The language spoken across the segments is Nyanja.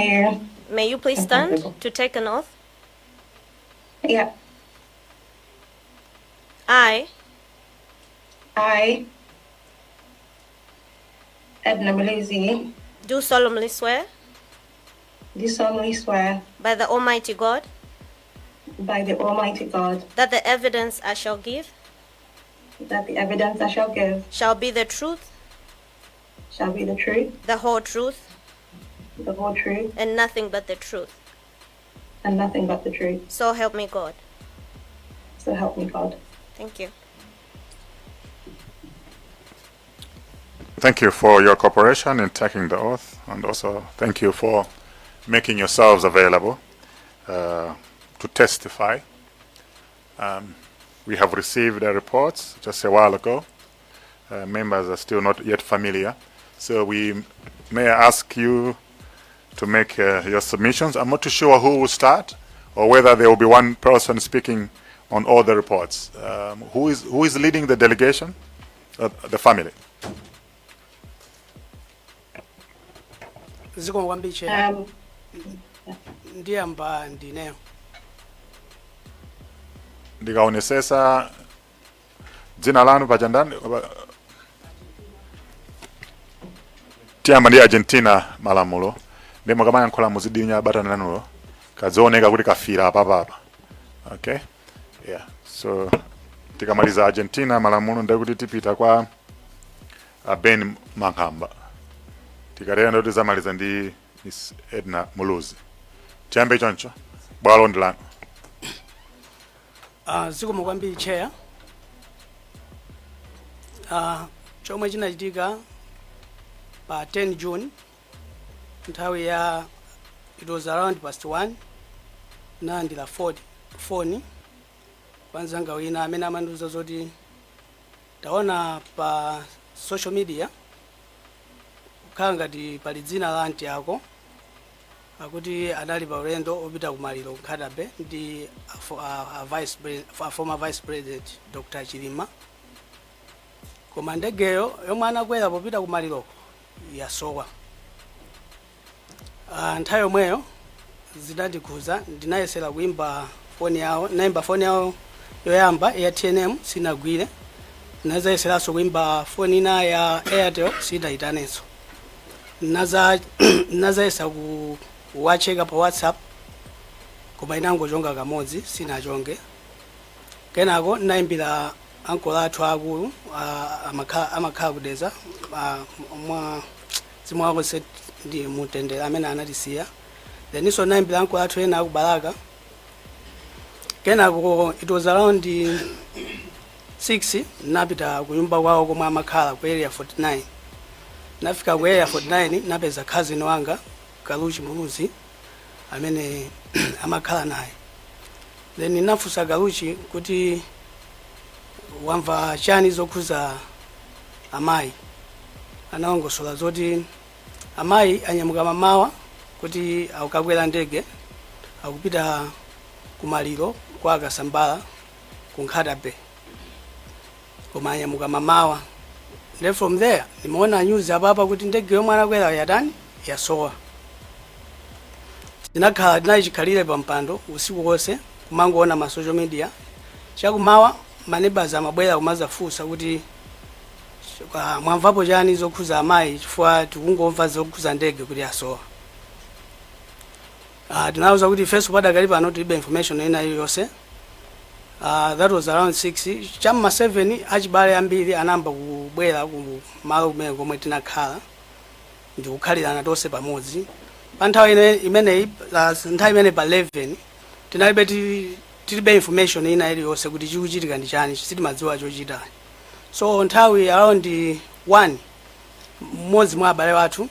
You. May you please I'm stand comfortable. to take an oath? Yeah. I I, Edna Muluzi, do solemnly swear do solemnly swear by the Almighty God by the Almighty God that the evidence I shall give that the evidence I shall give shall be the truth, shall be the truth, the whole truth, the whole truth, and nothing but the truth. and nothing but the truth. So help me God. So help me God. Thank you. Thank you for your cooperation in taking the oath, and also thank you for making yourselves available to testify. We have received the reports just a while ago. Members are still not yet familiar, so we may ask you to make your submissions. I'm not too sure who will start or whether there will be one person speaking on all the reports. Who is leading the delegation? The family. Zikomo kwambiri, Chair. Ndiyamba ndineyo. Ndikaonesesa dzina lanu paja ndani? Tiyamba ndi Argentina Malamulo, ndi mukamayankhula muzidinya batani lanulo, kadzioneka kuti kafira apapapa. Okay, yeah, so tikamaliza Argentina Malamulo, ndikuti tipita kwa a Ben Mankhamba. Tikatero ndikuti zamaliza ndi Miss Edna Muluzi. Tiyambe choncho, bwalo ndi lanu. Zikomo kwambiri, Chair. Chomwe chinachitika pa 10 June, nthawi ya, it was around past 1, nalandira foni kwa mzanga wina amene amandiuza zoti taona pa social media kukhala ngati pali dzina la anti ako, akuti anali pa ulendo opita kumaliro Nkhata Bay ndi a former Vice President Dr. Chilima, koma ndegeyo yomwe anakwera popita kumaliroko yasowa. Nthawi yomweyo zinandikhuza. Ndinayesera kuimba foni yawo, ndinayimba foni yawo yoyamba ya TNM, sinagwire. Ndinazayeseranso kuimba foni ina ya Airtel, sinayitanenso. Nazayesa ku kuwacheka pa WhatsApp, koma inangochonga kamodzi, sinachonge. Kenako ndinayimbira ankolo athu akulu, amakhala kudeza, mwa mzimu wako uuse ndi mutendere, amene anatisiya. Then inso ndinayimbira ankolo athu ena aku Balaka. Kenako it was around 6, napita kunyumba kwawo komwe amakhala ku Area 49. Nafika ku Area 49, napeza cousin wanga Kaluchi Muluzi amene amakhala naye. Then nafunsa Kaluchi kuti wamva chani zokhuza amayi. Analongosola zoti amayi anyamuka mamawa kuti akukakwera ndege, akupita kumaliro kwa Akasambala ku Nkhata Bay, koma anyamuka mamawa. Then from there nimaona news apapa kuti ndege yomwe anakwera yatani? Yasowa. Tinakhala tinali chikhalire pa mpando usiku wonse kumangoona ma social media. Chakumawa maneighbors amabwera kumazafunsa kuti mwamvapo chani zokhuza amayi, chifukwa tikungomva zokhuza ndege kuti yasowa. Tinawuza kuti ifenso padakali pano tilibe information ina iliyonse. That was around 6. Cham'ma 7 achibale ambiri anayamba kubwera ku malo kumene komwe tinakhala ndikukhalirana tonse pamodzi. Pa nthawi imeneyi, nthawi imene pa 11 tinalibe tilibe information ina iliyonse kuti chikuchitika ndi chani, sitimadziwa chochita. So nthawi around 1, mmodzi mwa abale wathu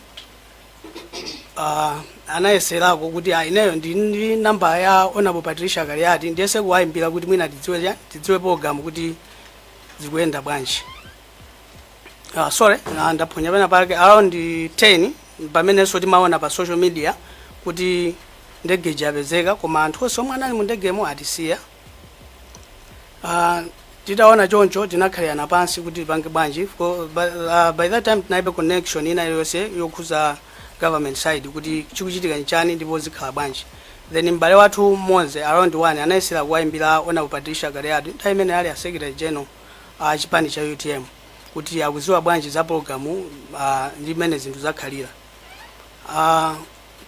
anayeserako kuti ineyo ndi namba ya Honorable Patricia Kaliati, ndiyese kuwayimbira kuti mwina tidziwe tidziwe program kuti zikuyenda bwanji. Sorry, ndaphonya pena pake. Around 10 pamenenso timaona pa social media kuti ndege yapezeka, koma anthu onse omwe anali mu ndegemo atisiya. Titaona choncho tinakhalirana pansi kuti tipange bwanji. By that time tinalibe connection ina iliyonse yokhuza government side kuti chikuchitika nchani ndipo zikhala bwanji. Then m'bale wathu mmodzi around 1 anayesera kuwayimbira Honorable Patricia Kaliati, nthawi imene ali a secretary general a chipani cha UTM, kuti akuziwa bwanji za programu ndi mmene zinthu zakhalira.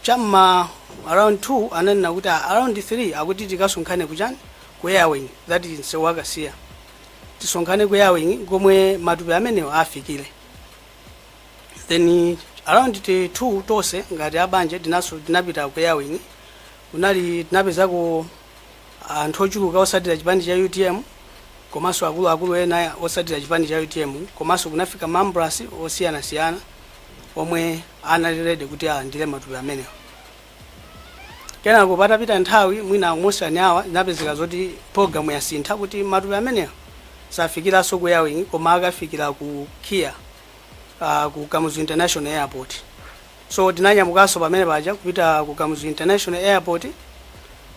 Chamma around 2 ananena kuti around 3 akuti tikasonkhane kuchani, ku Airwing, that is msewu wa Kasiya, tisonkhane ku Airwing komwe matupi amenewo afikire. Then around 2 tonse ngati abanja tinaso tinapita ku Airwing. Kunali tinapezako anthu ochuluka osatira chipani cha UTM, komanso akuluakulu ena osatira chipani cha UTM, komanso kunafika maambulance osiyanasiyana omwe anali ready kuti alandire matupi amenewo. Kenako patapita nthawi mwina almost an hour, inapezeka zoti program yasintha kuti matupi amenewo safikiranso ku Airwing koma akafikira ku KIA, ku Kamuzu International Airport. So tinanyamukanso pamene paja kupita ku Kamuzu International Airport,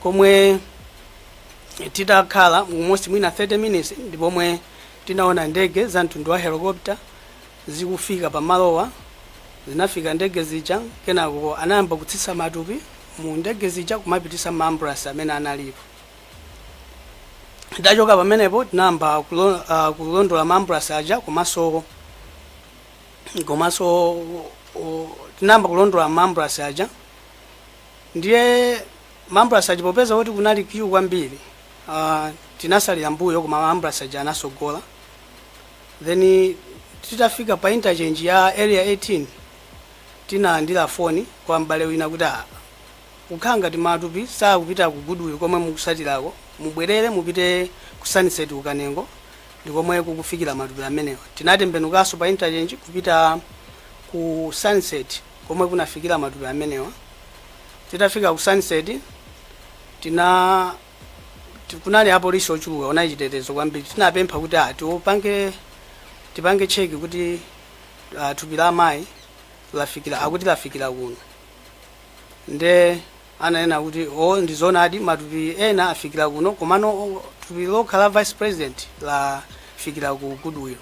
komwe titakhala almost mwina 30 minutes ndipomwe tinaona ndege za mtundu wa helicopter zikufika pamalowa. Zinafika ndege zija, kenako anayamba kutsitsa matupi mu ndege zija kumapitisa ma ambulance amene analipo. Tachoka pamenepo tinayamba kulondola ma ambulance aja, komanso tinayamba kulondola ma ambulance aja. Ndiye ma ambulance aja, popeza kuti kunali queue kwambiri, tinasalira mbuyo koma ma ambulance aja anasogola. Then titafika pa interchange ya Area 18, tinalandira foni kwa m'bale wina kuti kukhala ngati matupi sakupita ku Goodwill komwe mukusatirako, mubwerere mupite ku Sunset kuKanengo, ndikomwe kukufikira matupi amenewa. Tinatembenukanso pa interchange kupita ku Sunset komwe kunafikira matupi amenewa. Titafika ku Sunset kunali apolisi ochuluka, kunali chitetezo kwambiri. Tinapempha kuti tipange check kuti thupi la amayi lafikira, akuti lafikira kuno. Nde ananena kuti o, ndizonadi, matupi ena afikira kuno, komano thupi lokha la vice president lafikira ku Goodwill.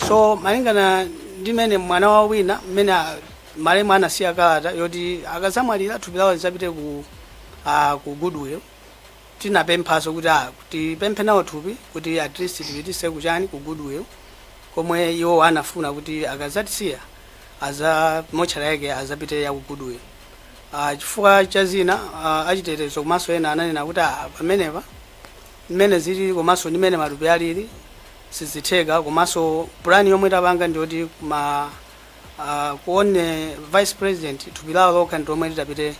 So malingana ndi mmene mwana wa wina mmene malemu anasiya kalata yoti akazamwalira thupi lawo lizapite ku Goodwill, tinapemphaso kuti tipemphe nawo thupi kuti at least tipitise kuchani, ku Goodwill, komwe iwo anafuna kuti akazatisiya aza mochara yake azapite ya ku Goodwill. Chifukwa cha zina, achitetezo komanso ena ananena kuti pamenepa mmene zilili komanso ndi mmene matupi alili sizitheka, komanso plan yomwe tapanga ndiyoti ma kuone vice president thupi lawo lokha ndi lomwe litapite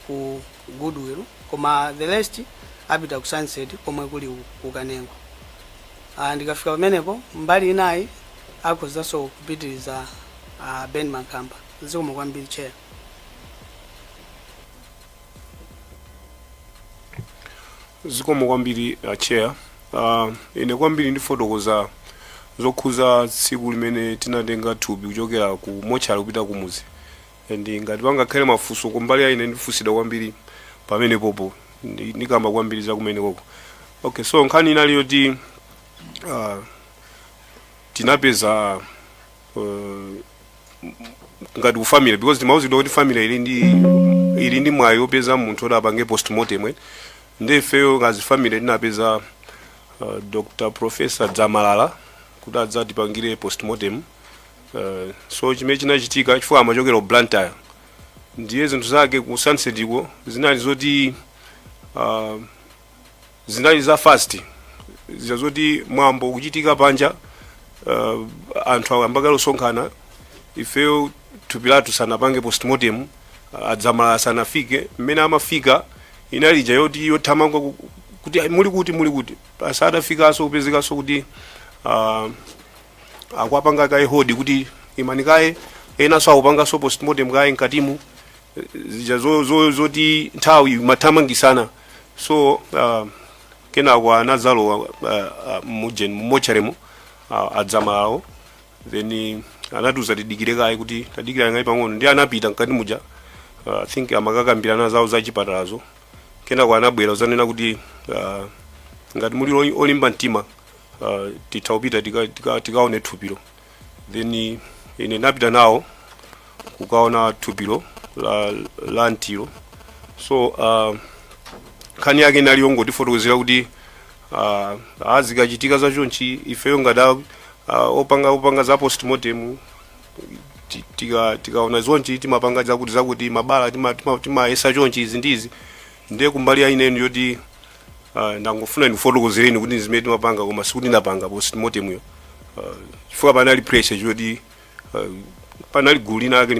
ku Goodwill, koma the rest apita ku Sunset komwe kuli ku Kanengo. Ndikafika pamenepo, mbali inayi akhozanso kupitiriza Ben Mankamba. Zikomo kwambiri, Chair. Zikomo kwambiri, Chair. Ine kwambiri ndifotokoza zokhuza tsiku limene tinatenga thupi kuchokera ku mochari kupita kumuzi, and ngati pangakhale mafunso kumbali ya ine ndifunsidwa kwambiri pamene popo ndikamba kwambiri za kumene koko. Okay, so nkhani inali yoti tinapeza ngati ku family, because timauzidwa kuti family ili ndi mwayi wopeza munthu oti apange postmortem, eh. Ndi ifeyo ngati family tinapeza Dr Professor Dzamalala kuti adzatipangire postmortem. So chimene chinachitika, chifukwa amachokera ku Blantyre, ndiye zinthu zake ku Sunset iko zinali zoti zinali za fast, zija zoti mwambo kuchitika panja, anthu ambakale osonkhana, ifeyo thupi lathu sanapange postmortem, aDzamalala sanafike. Mmene amafika inali ija yoti yothamanga kuti "Ai, muli kuti, muli kuti?" Pasadafikanso kupezekanso kuti akuapanga kaye hold kuti imani kaye, enanso akupanganso postmortem kaye mkatimu, zija zoti nthawi imathamangisana. So kenako anadzalowa mujen mumocharemo aDzamalalawo, then anatiuza tidikire kaye, kuti tadikira kaye pang'ono. Ndi anapita mkati muja, I think amakakambirana zawo za chipatalazo. Kenako anabwera uzanena kuti ngati muli olimba mtima, titha kupita tikaone thupilo. Then ine napita nawo. Kukaona thupilo la ntiro. So nkhani yake inali yongotifotokozera kuti azikachitika zachonchi, ifeyo ngati opanga za postmortem, tikaona zonchi timapanga zakuti zakuti, mabala timayesa chonchi, izi ndizi. Ndiye kumbali ya ineni yoti ndangofuna ndifotokozereni kuti zimene timapanga, koma sikuti ndapanga postmortem yo, chifukwa panali pressure choti panali gulu lina ake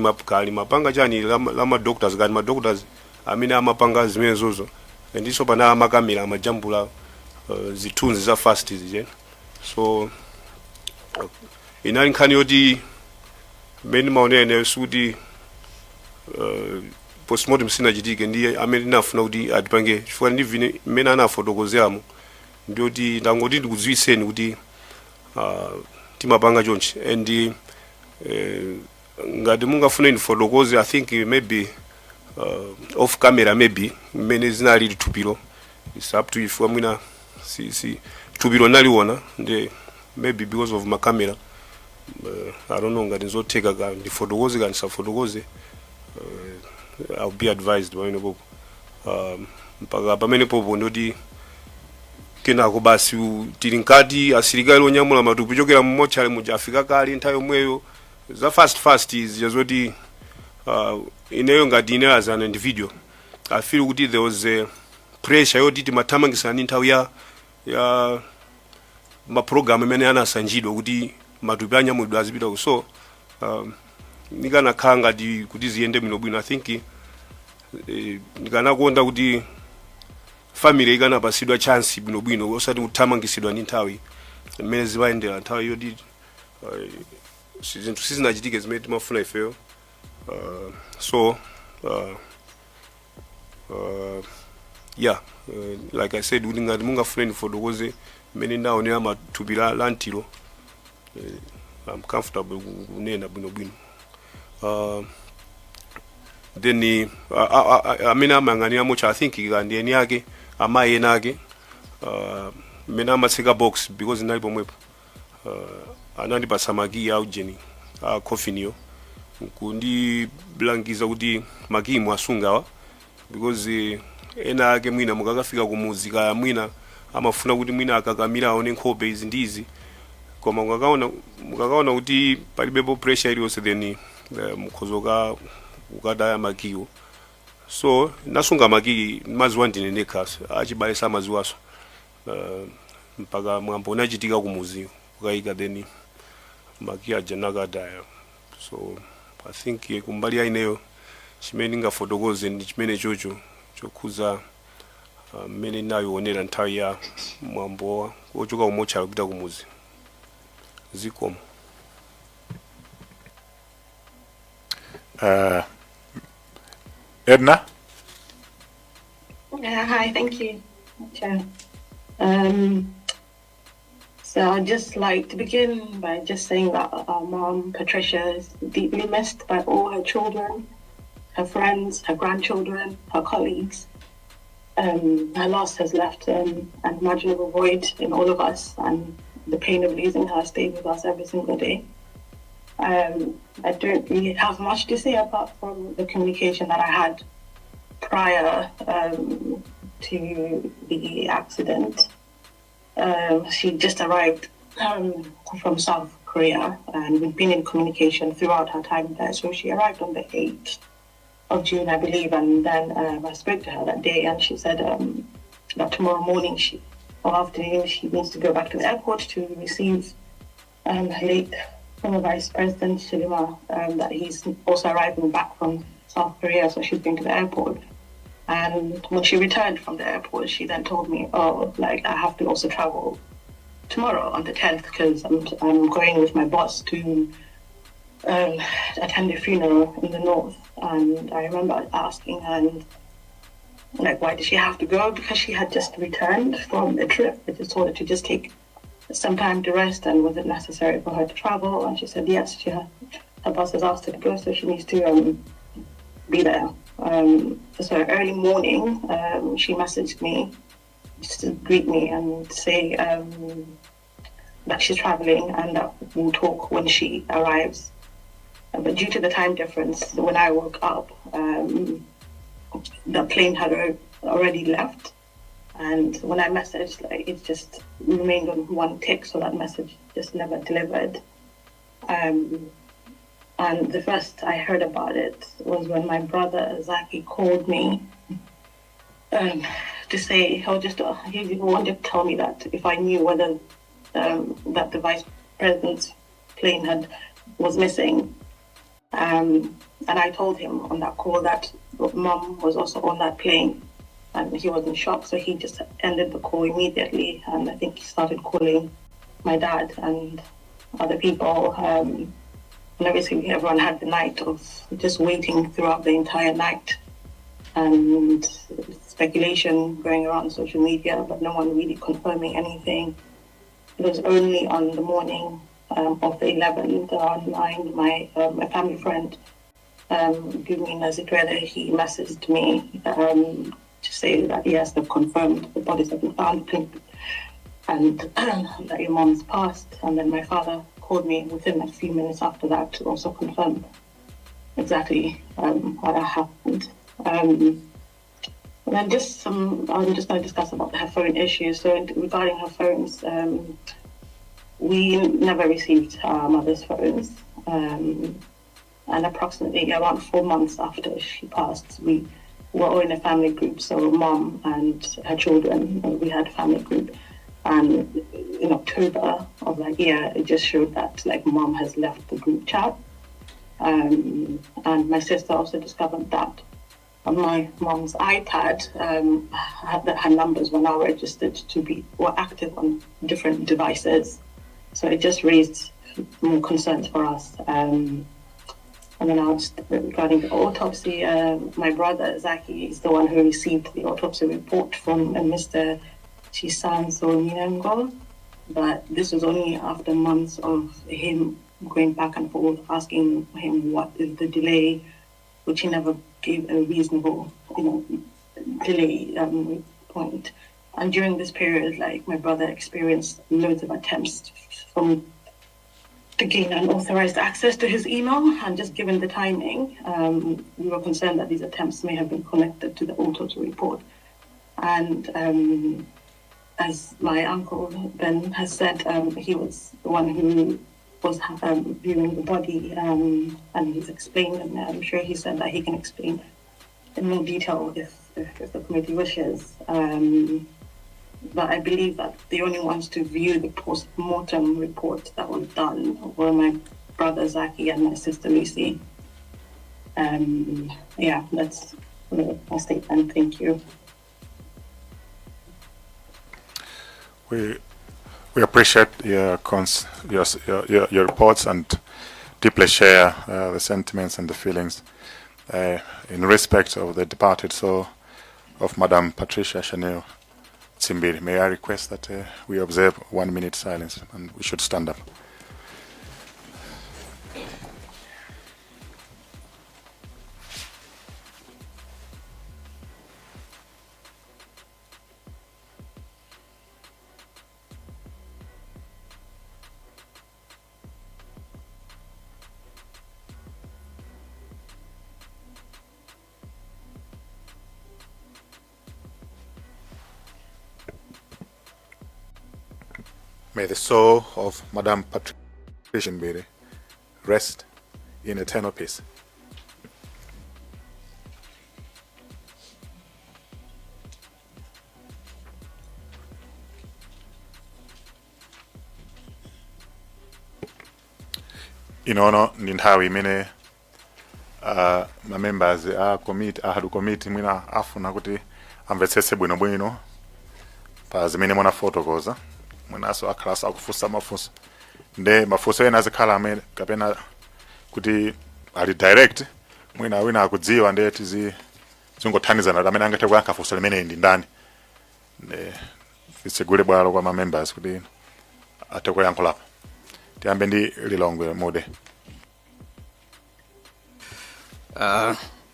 limapanga chani la ma doctors, kani ma doctors amene amapanga zimene zozo, ndiso panali amakamera amajambula zithunzi za fast zije. So inali nkhani yoti mmene maonera sikuti postmortem sinachitike, ndiye amene ndinafuna kuti atipange, chifukwa ndivine mmene anafotokozeramo, ndiyoti ndangoti ndikudziwitseni kuti timapanga chonchi. And ngati mungafune ndifotokoze, I think maybe off camera, maybe mmene zinali thupilo, it's up to you, chifukwa mwina si thupilo naliona ndi maybe because of makamera, I don't know ngati nzotheka ka ndifotokoze ka ndisafotokoze. I'll be advised pamene popo. Mpaka pamene popo ndoti kenako basi tili nkati, asilikali onyamula matupi kuchokera mu mortuary muja afika kale nthawi yomweyo, za fast fast zija zoti ineyo ngati ine as an individual, I feel kuti there was a pressure yoti timathamangisana ndi nthawi ya maprogram amene anasanjidwa kuti matupi anyamulidwe azipita ku. So nikanakhala ngati kuti ziyende bwinobwino, I think ndikanakonda kuti family ikanapasidwa chance bwinobwino, osati kuthamangisidwa ndi nthawi mmene zimayendera, nthawi yoti zinthu sizinachitike zimene timafuna ifeyo. So yeah, like I said, kuti ngati mungafune ndifotokoze mmene ndaonera mathupi la ntiro, I'm comfortable kunena bwinobwino. Then amene amayang'anira mocha, I think kandi eni ake, amayi ena ake, mmene amatseka box, because inali pomwepo, anandipatsa makiyi a ujeni a coffin kundilangiza kuti makiyi mwasungawa, because ena ake mwina mukakafika kumuzi, kaya mwina amafuna kuti mwina akakamira aone nkhope, izi ndi izi, koma mukakaona kuti palibepo pressure iliyonse, then mukhoza kukataya makiwo. So nasunga makiyi, maziwa ndine ndekha, achibale samaziwaso, mpaka mwambo unachitika kumuzi kukayika, then makiyi aja nakataya. So I think kumbali ya ineyo chimene ndingafotokoze ndi chimene chocho chokhuza mmene ndinayionera nthawi ya mwambo wochoka kumotchala kupita kumuzi. Zikomo. Edna? Yeah, hi, thank you, Chair. So I'd just like to begin by just saying that our mom, Patricia, is deeply missed by all her children, her friends, her grandchildren, her colleagues. Her loss has left an unimaginable void in all of us, and the pain of losing her stays with us every single day. I don't really have much to say apart from the communication that I had prior to the accident. She just arrived from South Korea, and we've been in communication throughout her time there. So she arrived on the 8th of June, I believe, and then I spoke to her that day, and she said that tomorrow morning she or afternoon she needs to go back to the airport to receive late former Vice President Chilima, that he's also arriving back from South Korea, so she's going to the airport. And when she returned from the airport, she then told me, oh, like, I have to also travel tomorrow on the 10th because I'm going with my boss to attend a funeral in the north. And I remember asking her, and like, why did she have to go? Because she had just returned from a trip. I just told her to just take some time to rest, and was it necessary for her to travel? And she said yes, her boss has asked her to go, so she needs to be there. So early morning, she messaged me just to greet me and say that she's traveling and that we'll talk when she arrives. But due to the time difference, when I woke up, the plane had already left. And when I messaged, like, it just remained on one tick, so that message just never delivered. And the first I heard about it was when my brother Zaki called me to say, he wanted to tell me that if I knew whether that the vice president's plane was missing. And I told him on that call that Mom was also on that plane, and he was in shock, so he just ended the call immediately. And I think he started calling my dad and other people. And obviously everyone had the night of just waiting throughout the entire night and speculation going around social media, but no one really confirming anything. It was only on the morning of the 11th, around 9, my family friend, Gumina Zitrele, he messaged me to say that yes, they've confirmed the bodies have been found and that your mom's passed. And then my father called me within a few minutes after that to also confirm exactly what had happened. And then I'm just going to discuss about her phone issues. So regarding her phones, we never received our mother's phones. And approximately around 4 months after she passed, we were all in a family group. So mom and her children, we had a family group. And in October of that year, it just showed that mom has left the group chat. And my sister also discovered that on my mom's iPad, that her numbers were now registered to be were active on different devices. So it just raised more concerns for us. And then I was regarding the autopsy, my brother Zaki is the one who received the autopsy report from Mr. Chisanso Minengo. But this was only after months of him going back and forth, asking him what is the delay, which he never gave a reasonable, delay point. And during this period, my brother experienced loads of attempts to gain unauthorized access to his email, and just given the timing, we were concerned that these attempts may have been connected to the autopsy report. And as my uncle Ben has said, he was the one who was viewing the body, and he's explained, and I'm sure he said that he can explain in more detail if the committee wishes. But I believe that the only ones to view the post-mortem report that was done were my brother Zaki and my sister Lucy. Yeah, that's my statement. Thank you. We appreciate your reports and deeply share the sentiments and the feelings in respect of the departed soul of Madam Patricia Shanil Dzimbiri. May I request that we observe 1 minute silence, and we should stand up. May the soul of Madam Patricia Dzimbiri rest in eternal peace. Inono ndi nthawi imene ma members a committee, a hadu committee, mwina afuna kuti amvetsetse bwinobwino pa zimene munafotokoza, mwinaso akhalanso akufunsa mafunso, nde mafunso ena azikhala amene kapena kuti ali direct, mwina wina akudziwa, nde tizi zingothandizana kuti amene angathe kuyankha funso limene ndi ndani. Nde titsegule bwalo kwa ma members kuti athe kuyankhulapo. Tiyambe ndi Lilongwe Mude.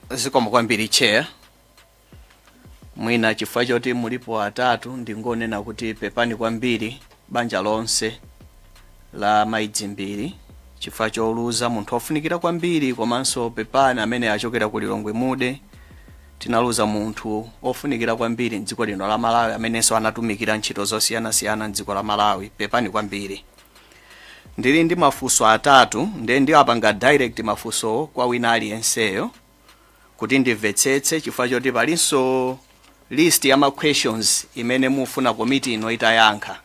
Zikomo kwambiri, Chair. Mwina chifukwa choti mulipo atatu, ndingonena kuti pepani kwambiri banja lonse la mayi Dzimbiri Chifukwa choluza munthu ofunikira kwambiri, komanso pepani amene achokera ku Lilongwe Mude. Tinaluza munthu ofunikira kwambiri mdziko lino la Malawi, amenenso anatumikira ntchito zosiyanasiyana mdziko la Malawi. Pepani kwambiri. Ndili ndi mafunso atatu, ndiye ndiwapanga direct mafunso kwa wina aliyenseyo kuti ndimvetsetse, chifukwa choti palinso list ya ma questions imene mufuna komiti ino itayankha.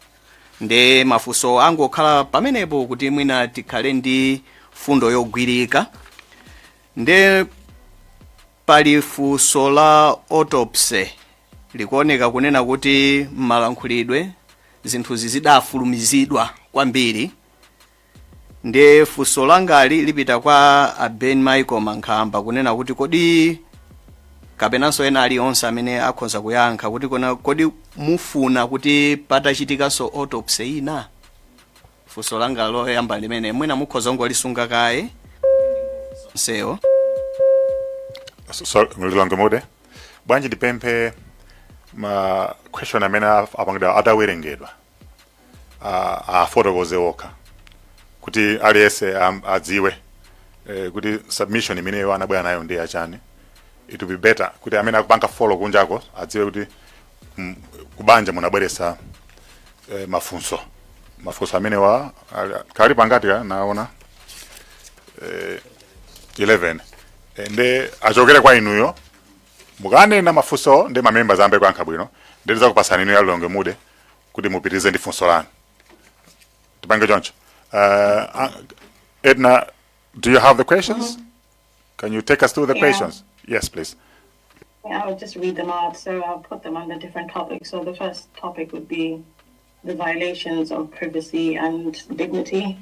Nde mafunso angokhala pamenepo kuti mwina tikhale ndi fundo yogwirika. Nde pali funso la autopsy. Likuoneka kunena kuti m'malankhulidwe zinthuzi zidafulumizidwa kwambiri. Ndiye funso langali lipita kwa a Ben Michael Mankhamba kunena kuti kodi, kapenanso ena alionse amene akhoza kuyankha, kuti kona kodi mufuna kuti patachitikanso autopsy ina? Funso langa loyamba limene mwina mukhoza kungolisunga kaye nsewo. So, Lilongwe Mude, bwanji ndipemphe ma question amene apangidwa atawerengedwa afotokoze okha kuti aliyense adziwe kuti submission imeneyo anabwera nayo ndi yachani. It will be better kuti amene akupanga follow kunjako adziwe kuti kubanja munabweresa mafunso amenewa kali pangati ka naona 11. Nde achokere kwa inuyo mukanena mafunso, ndi mamembers ambe kuyankha bwino. Ndi zakupasani inu ya Lilongwe Mude kuti mupitirize ndi funso lanu. Tipange choncho. Edna, do you have the questions? Can you take us through the Yeah. questions? Yes, please. Yeah, I'll just read them out. So I'll put them under different topics. So the first topic would be the violations of privacy and dignity.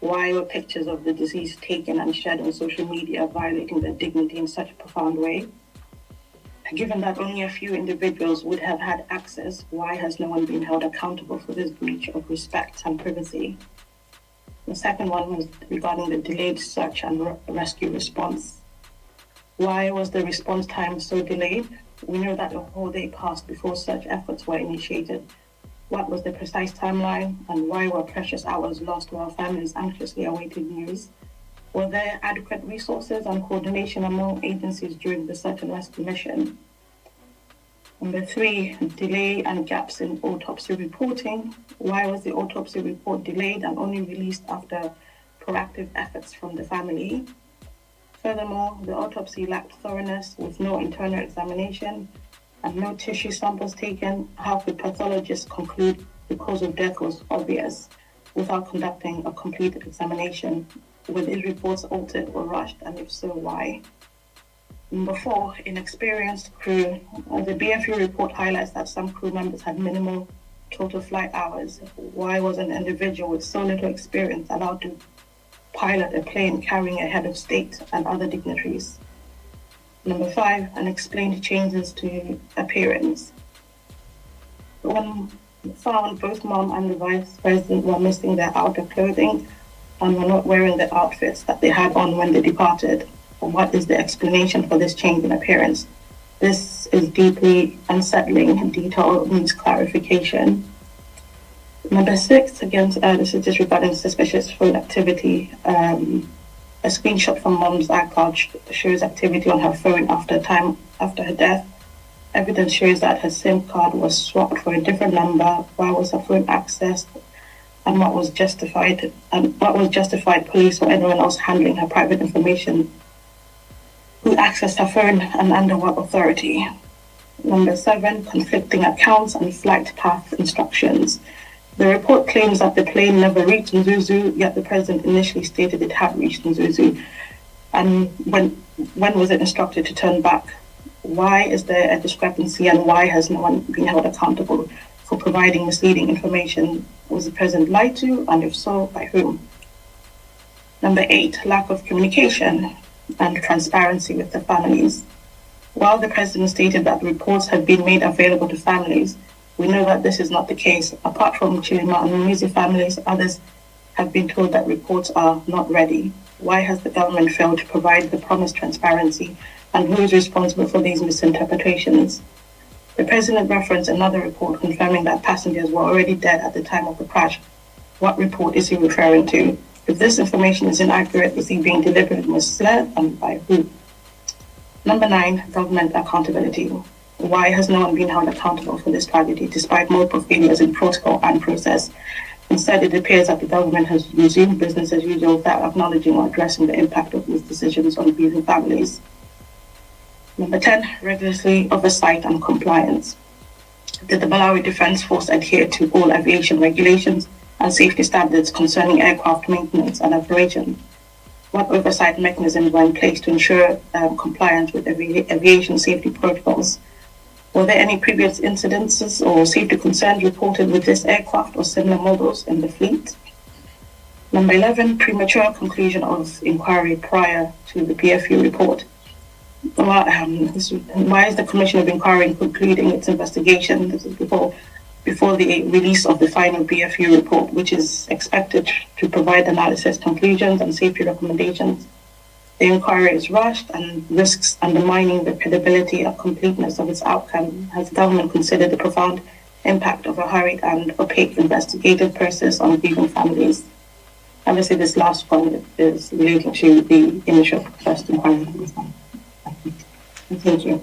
Why were pictures of the deceased taken and shared on social media, violating their dignity in such a profound way? Given that only a few individuals would have had access, why has no one been held accountable for this breach of respect and privacy? The second one was regarding the delayed search and rescue response. Why was the response time so delayed? We know that a whole day passed before search efforts were initiated. What was the precise timeline, and why were precious hours lost while families anxiously awaited news? Were there adequate resources and coordination among agencies during the search and rescue mission? Number three, delay and gaps in autopsy reporting. Why was the autopsy report delayed and only released after proactive efforts from the family? Furthermore, the autopsy lacked thoroughness, with no internal examination and no tissue samples taken. How could pathologists conclude the cause of death was obvious without conducting a complete examination? Were these reports altered or rushed, and if so, why? Number four, inexperienced crew. The BFU report highlights that some crew members had minimal total flight hours. Why was an individual with so little experience allowed to pilot a plane carrying a head of state and other dignitaries? Number five, unexplained changes to appearance. When found, both mom and the vice president were missing their outer clothing and were not wearing the outfits that they had on when they departed. What is the explanation for this change in appearance? This is deeply unsettling. Detail needs clarification. Number six, again, this is just regarding suspicious phone activity. A screenshot from mom's iCloud shows activity on her phone after her death. Evidence shows that her SIM card was swapped for a different number. Why was her phone accessed? And what was justified police or anyone else handling her private information? Who accessed her phone and under what authority? Number seven, conflicting accounts and flight path instructions. The report claims that the plane never reached Mzuzu, yet the president initially stated it had reached Mzuzu. And when was it instructed to turn back? Why is there a discrepancy, and why has no one been held accountable for providing misleading information? Was the president lied to, and if so, by whom? Number eight, lack of communication and transparency with the families. While the president stated that reports have been made available to families, we know that this is not the case. Apart from Chilima and Muluzi families, others have been told that reports are not ready. Why has the government failed to provide the promised transparency, and who is responsible for these misinterpretations? The president referenced another report confirming that passengers were already dead at the time of the crash. What report is he referring to? If this information is inaccurate, is he being deliberately misled, and by who? Number 9, government accountability. Why has no one been held accountable for this tragedy, despite multiple failures in protocol and process? Instead, it appears that the government has resumed business as usual without acknowledging or addressing the impact of these decisions on grieving families. Number 10, regulatory oversight and compliance. Did the Malawi Defense Force adhere to all aviation regulations and safety standards concerning aircraft maintenance and operation? What oversight mechanisms were in place to ensure compliance with aviation safety protocols? Were there any previous incidences or safety concerns reported with this aircraft or similar models in the fleet? Number 11, premature conclusion of inquiry prior to the BFU report. Why is the Commission of Inquiry concluding its investigation? This is before the release of the final BFU report, which is expected to provide analysis, conclusions, and safety recommendations. The inquiry is rushed and risks undermining the credibility and completeness of its outcome. Has the government considered the profound impact of a hurried and opaque investigative process on grieving families? Obviously, this last one is relating to the initial first inquiry. Thank you.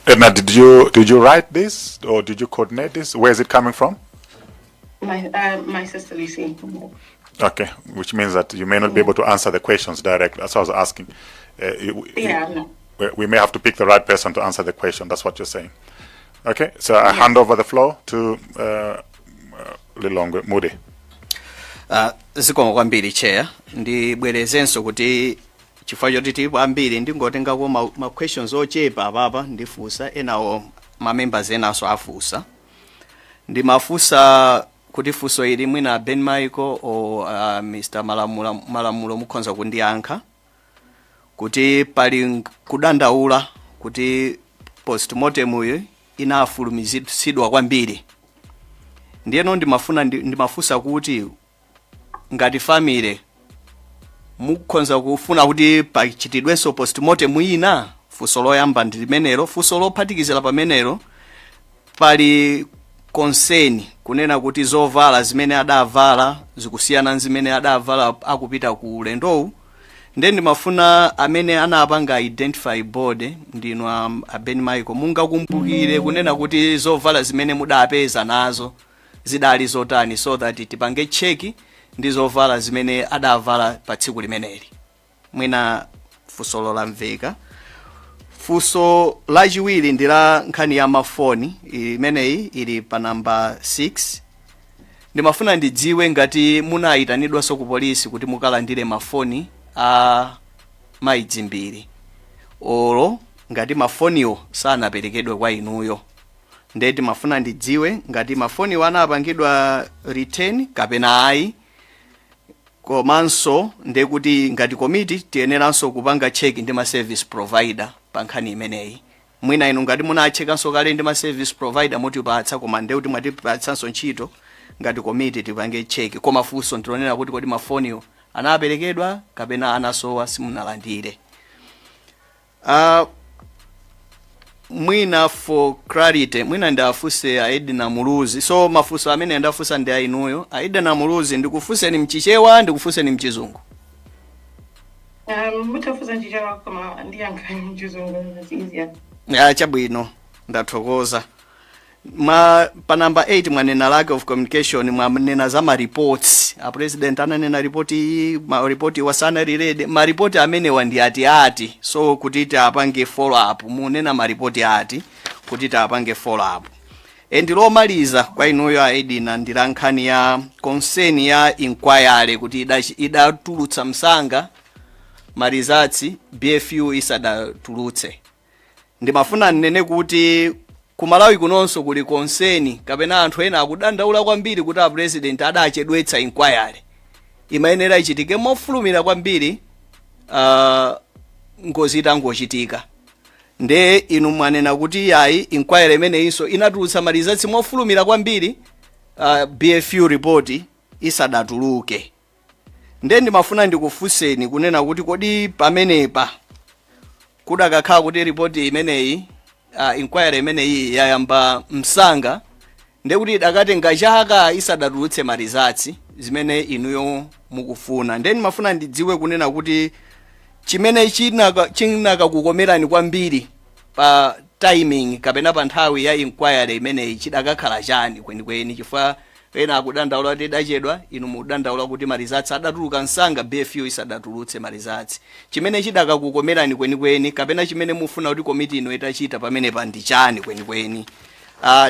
Edna, did you write this or did you coordinate this? Where is it coming from? My sister Lucy. Okay, which means that you may not be able to answer the questions directly. That's what I was asking. Yeah, no. We may have to pick the right person to answer the question. That's what you're saying. Okay, so I hand over the floor to Lilongwe Moody. Zikomo kwambiri, Chair. Ndibwerezenso kuti chifukwa choti tilipo ambiri, ndingotengako ma questions ochepa apapa ndifunsa, enawo ma members enanso afunsa. Ndimafunsa kuti funso ili mwina Ben Michael o Mr Malamulo mukhoza kundiyankha, kuti pali kudandaula kuti postmortem uyu inafulumizidwa kwambiri. Ndiyeno ndimafuna ndimafunsa kuti ngati family mukhoza kufuna kuti pachitidwenso postmortem ina? Funso loyamba ndi limenelo. Funso lophatikizira pamenelo, pali concern kunena kuti zovala zimene adavala zikusiyana zimene adavala akupita ku ulendowu. Nde ndimafuna amene anapanga identify body, ndinu a Ben Michael, mungakumbukire kunena kuti zovala zimene mudapeza nazo zidali zotani, so that tipange check ndi zovala zimene adavala pa tsiku limeneli? Mwina funsolo lamveka. Funso lachiwiri ndi la nkhani ya mafoni, imeneyi ili pa namba 6. Ndimafuna ndidziwe ngati munayitanidwanso ku polisi kuti mukalandire mafoni a mayi Dzimbiri, olo ngati mafoniwo sanaperekedwe kwa inuyo. Nde timafuna ndidziwe ngati mafoniwo anapangidwa return kapena ayi. Komanso ndekuti ngati komiti tiyeneranso kupanga check ndi ma service provider pa nkhani imeneyi. Mwina inu ngati munachekanso kale ndi ma service provider mutipatsa, koma ndekuti mwatipatsanso ntchito ngati komiti tipange check. Koma funso ndilonena kuti kodi mafoniwo anaperekedwa kapena anasowa, simunalandire? Mwina for clarity, mwina ndafunse a Edna Muluzi. So mafunso amene ndafunsa ndi ainuyo, a Edna Muluzi. Ndikufunseni mchichewa, ndikufunseni mchizungu? Mutafunsa nchichewa, koma ndiyankha mchizungu, it's easier. Ya, chabwino, ndathokoza. Ma pa number 8 mwanena lack of communication, mwanena za ma reports. A president ananena ripoti iyi, ma report wasana relede. Ma report amenewa ndi ati ati, so kuti tiapange follow up? Munena ma report ati kuti tiapange follow up? And lomaliza kwa inuyo a Edina ndi la nkhani ya concern ya inquiry, kuti idatulutsa msanga ma results BFU isadatulutse. Ndimafuna nnene kuti ku Malawi kunonso kuli concern, kapena anthu ena akudandaula kwambiri kuti a president adachedwetsa inquiry. Imayenera ichitike mofulumira kwambiri ngozi itangochitika. Nde inu mwanena kuti yayi, inquiry imeneyinso inatulutsa ma results mofulumira kwambiri BFU report isadatuluke. Nde ndimafuna ndikufunseni kunena kuti kodi pamenepa kudakakhala kuti ripoti imeneyi, inquiry imeneyi yayamba msanga, ndekuti idakatenga chaka isadatulutse ma results? Zimene inuyo mukufuna, then mafuna ndidziwe kunena kuti chimene chinakakukomerani kwambiri pa timing kapena pa nthawi ya inquiry imeneyi chidakakhala chani kwenikweni? Chifukwa ena akudandaula kuti idachedwa, inu mukudandaula kuti ma results adatuluka msanga BFU isadatulutse ma results. Chimene chidakakukomerani kwenikweni kapena chimene mufuna kuti komiti ino itachita pamenepa ndi chani kwenikweni?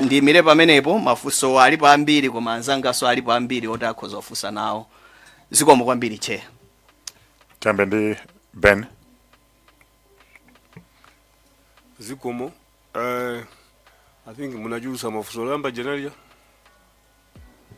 Ndiyimire pamenepo. Mafunso alipo ambiri, koma anzangaso alipo ambiri oti akhoza kufunsa nawo. Zikomo kwambiri, Chair. Tiyambe ndi Ben. Zikomo. I think munachulusa mafunso. Loyamba jenalia.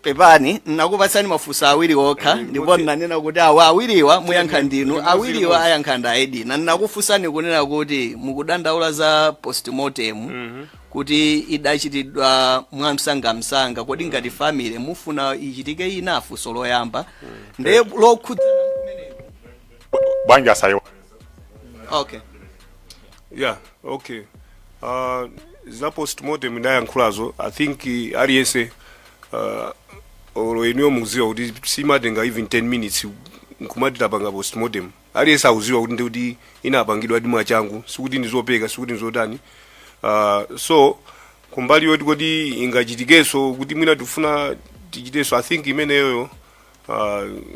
Pepani, nakupatsani mafunso awiri okha. Ndipo nanena kuti awa awiriwa muyankha ndinu, Limodzi, awiriwa limodzi. ayankha ndi Aedina. Nakufunsani kunena kuti mukudandaula za postmortem kuti idachitidwa mwamsangamsanga, kodi ngati family mufuna ichitike ina? Funso loyamba ndiye lokhudzana kumeneko. Bwanji asayiwa. Okay. Yeah, okay. Za postmortem ndayankhulazo. I think aliyense, olo inuyo mukuziwa kuti simatenga even 10 minutes nkumati tapanga postmortem. Aliyense akuziwa kuti ndikuti inapangidwa ndi mwachangu, sikuti ndizopeka, sikuti ndizotani. So kumbali yoti kodi ingachitikenso kuti mwina tifuna tichitenso, I think imeneyoyo,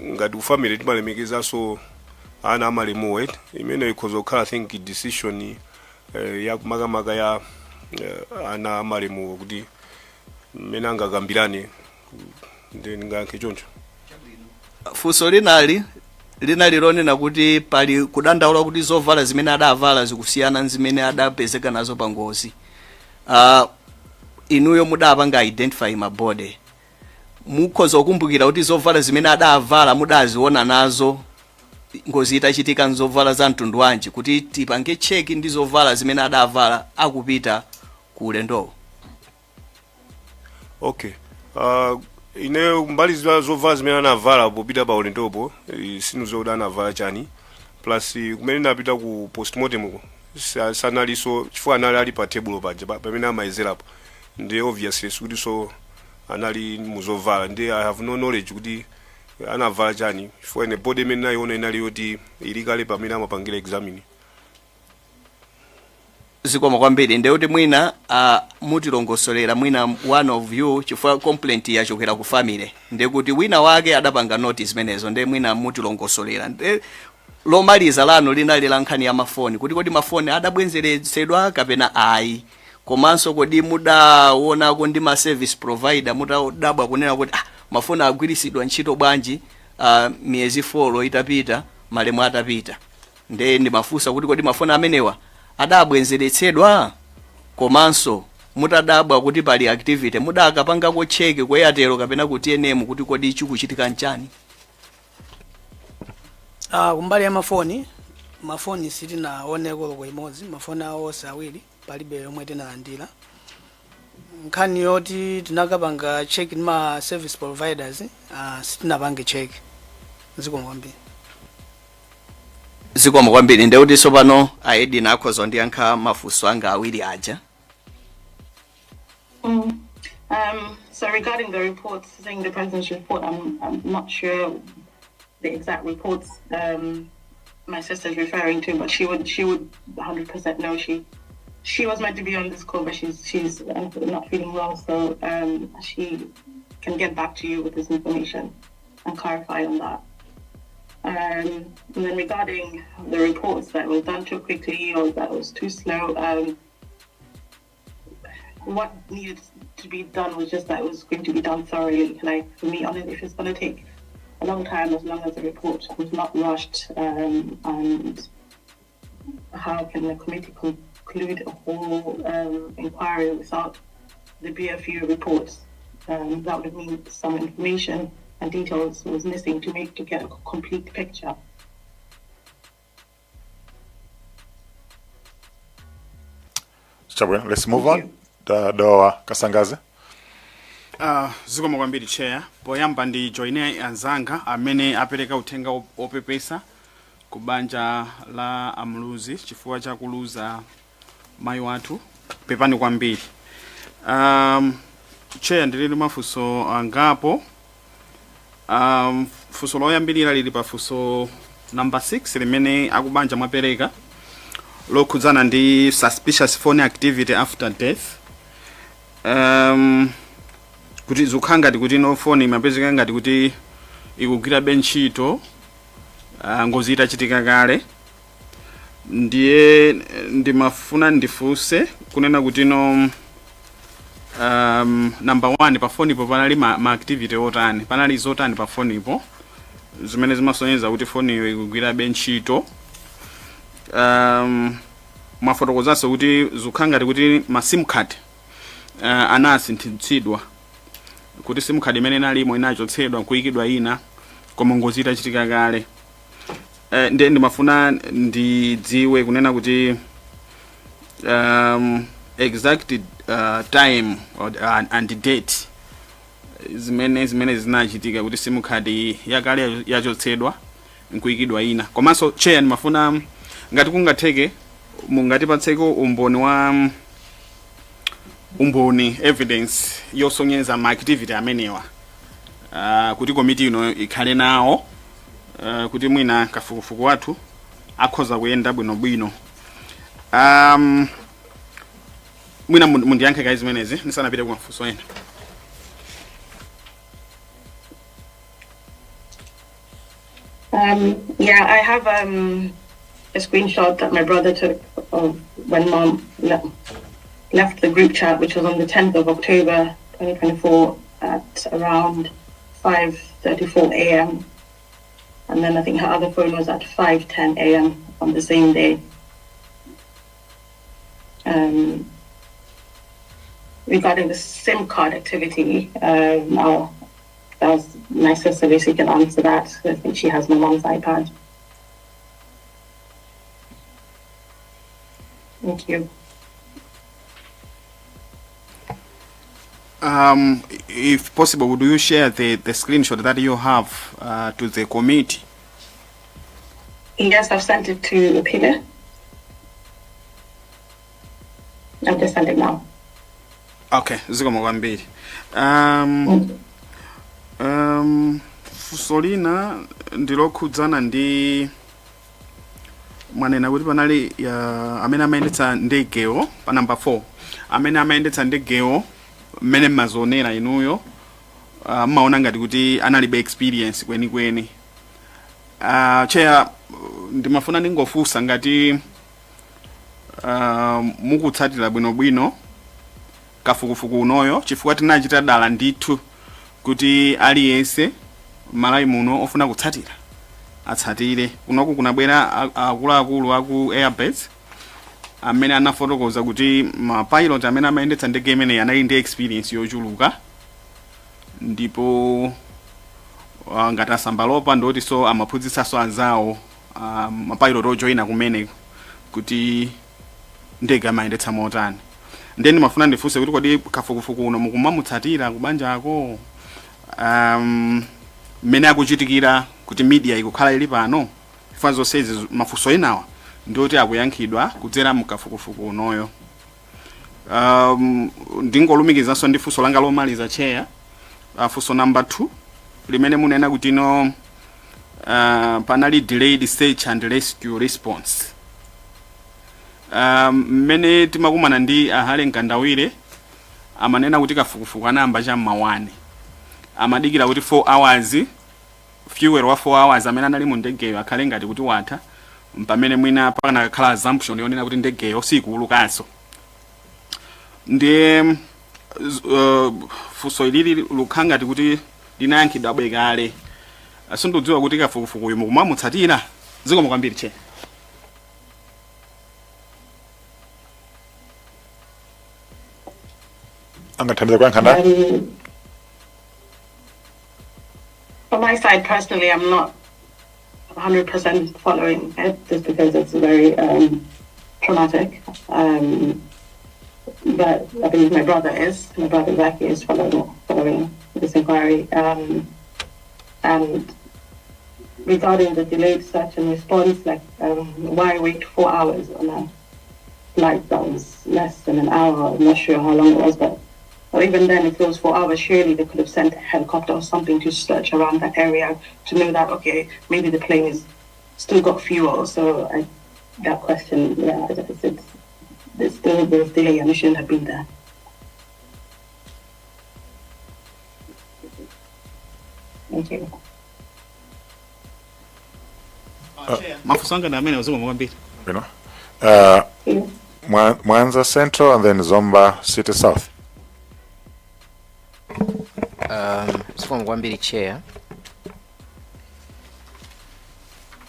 ngati ku family timalemekezanso ana amalemuwa, right? Imeneyo ikhoza kukhala, I think, decision ya makamaka ya ana amalemuwa kuti mmene angakambirane. Ndi ndingayankhe choncho. Funso linali lonena kuti pali kudandaula kuti zovala zimene adavala zikusiyana ndi zimene adapezeka nazo pa ngozi. Inuyo mudapanga identify ma body, mukhoza kukumbukira kuti zovala zimene adavala mudaziona nazo ngozi itachitika nzovala za mtundu wanji, kuti tipange check ndi zovala zimene adavala akupita ku ulendowo? Okay, ineyo mbali za zovala zimene anavala popita pa ulendopo, sinuzo kuti anavala chani. Plus kumene napita ku postmortem ko sanalinso, chifukwa anali ali pa table paja pamene amayezerapo, ndi obviously sikuti so anali muzovala. Ndi I have no knowledge kuti anavala chani, chifukwa ine body imene nayiona inali yoti ili kale pamene amapangira examine. Zikomo kwambiri. Ndekuti mwina mutilongosolera, mwina one of you, chifukwa complaint yachokera ku family, ndekuti wina wake adapanga notice zimenezo, nde mwina mutilongosolera. Nde lomaliza lanu linali la nkhani ya mafoni, kuti kodi mafoni adabwezeretsedwa kapena ayi, komanso kodi mudaonako ndi ma service provider mutadabwa kunena kuti mafoni agwirisidwa ntchito bwanji miyezi 4 itapita, malemu atapita? Nde ndimafunsa kuti kodi mafoni amenewa adabwezeretsedwa, komanso mutadabwa kuti pali activity mudakapangako check ku Airtel kapena ku TNM kuti kodi chikuchitika nchani? Kumbali ya mafoni, mafoni sitinaoneko loko imodzi. Mafoni awo onse awiri palibe yomwe tinalandira. Nkhani yoti tinakapanga check ndi ma service providers, sitinapange check. Zikomo kwambiri. Zikomo kwambiri. Ndekuti tsopano Aedina akhoza kundiyankha mafunso anga awiri aja. So regarding the reports, saying the president's report, I'm not sure the exact reports my sister's referring to, but she would 100% know. She was meant to be on this call, but she's not feeling well, so she can get back to you with this information and clarify on that. And then regarding the reports that was done too quickly or that was too slow, what needed to be done was just that it was going to be done thoroughly. Like for me, honestly, if it's going to take a long time, as long as the report was not rushed, and how can the committee conclude a whole inquiry without the BFU reports? That would mean some information and details was missing to get a complete picture. Chabwino, let's move on. Da, Dowa Kasangazi. Zikomo kwambiri, Chair. Poyamba ndi joine anzanga amene apereka uthenga opepesa ku banja la Amuluzi chifukwa cha kuluza mayi wathu. Pepani kwambiri. Chair, ndili ndi mafunso angapo. Funso loyambirira lili pa funso number 6 limene akubanja mwapereka, lokhudzana ndi suspicious phone activity after death, kuti zikukhala ngati kuti no phone imapezeka ngati kuti ikugwirabe ntchito ngozi itachitika kale. Ndiye ndimafuna ndifunse kunena kuti no, number one, pa fonipo panali ma activity otani, panali zotani pa fonipo zimene zimasonyeza kuti foniyo ikugwirabe ntchito? Mwafotokozanso kuti zikukhala ngati kuti ma SIM card anasinthitsidwa, kuti SIM card imene inalimo inachotsedwa nkuyikidwa ina, koma ngozi itachitika kale. Ndiye ndimafuna ndidziwe kunena kuti exact time and date zimene zinachitika kuti SIM card yakale yachotsedwa nkuyikidwa ina. Komanso chair, ndimafuna ngati kungatheke mungatipatseko umboni wa umboni, evidence yosonyeza ma activity amenewa, kuti komiti ino ikhale nawo, kuti mwina kafukufuku wathu akhoza kuyenda bwinobwino. Mwina mundiyankhe kayi zimenezi ndisanapite ku mafunso ena. Yeah, I have a screenshot that my brother took of when Mom left the group chat, which was on the 10th of October 2024 at around 5:34 a.m. And then I think her other phone was at 5:10 a.m. on the same day. Regarding the SIM card activity, that was my sister basically can answer that. I think she has my mom's iPad. Thank you. If possible, would you share the screenshot that you have to the committee? Yes, I've sent it to Peter. I've just sent it now. Okay, zikomo kwambiri. Funso lina ndilokhudzana ndi mwanena kuti panali amene amayendetsa ndegewo pa number 4, amene amayendetsa ndegewo, mmene mmazionera inuyo, mmaona ngati kuti analibe experience kwenikweni. Chair, ndimafuna ndingofunsa ngati mukutsatira bwinobwino kafukufuku unoyo, chifukwa tinachita dala ndithu kuti aliyense Malawi muno ofuna kutsatira atsatire. Kunoku kunabwera akuluakulu aku airbase amene anafotokoza kuti ma pilot amene amayendetsa ndege imeneyi anali ndi experience yochuluka, ndipo ngati asambalopa ndoti so amaphunzitsanso anzawo, mapilot ojoyina kumene, kuti ndege amayendetsa motani. Ndiye ndimafuna ndifunse kuti kodi kafukufuku uno mukumamutsatira kubanjako, mmene akuchitikira, kuti media ikukhala ili pano? Chifukwa zonsezi mafunso enawa ndioti akuyankhidwa kudzera mkafukufuku unoyo. Ndingolumikizanso ndi funso langa lomaliza, chair, funso number 2 limene munena kuti no, panali delayed search and rescue response. Mmene timakumana ndi ahale Mkandawire amanena kuti kafukufuku anayamba cham'ma 1, amadikira kuti 4 hours, fuel wa 4 hours amene anali mu ndegeyo akhale ngati kuti watha, pamene mwina pakanakhala assumption yonena kuti ndegeyo sikuulukanso. Ndiye funso ilili lukhala ngati kuti linayankhidwa bwe kale. Sindidziwa kuti kafukufukuyu mukumamutsatira. Zikomo kwambiri, chair. Angathandiza kuyankha ndani? On my side, personally, I'm not 100% following it just because it's very traumatic. But I believe my brother is. My brother Zaki is following this inquiry. And regarding the delayed search and response, like why wait 4 hours on a flight that was less than an hour? I'm not sure how long it was, but Or even then, if it was 4 hours, surely they could have sent a helicopter or something to search around that area to know that, okay, maybe the plane is still got fuel. So that question, yeah, it's still there's delay and it shouldn't have been there. Thank you. Mafunso anga ndi amene, zikomo kwambiri. Bwino. Mwanza Central and then Zomba City South. Zikomo kwambiri, Chair.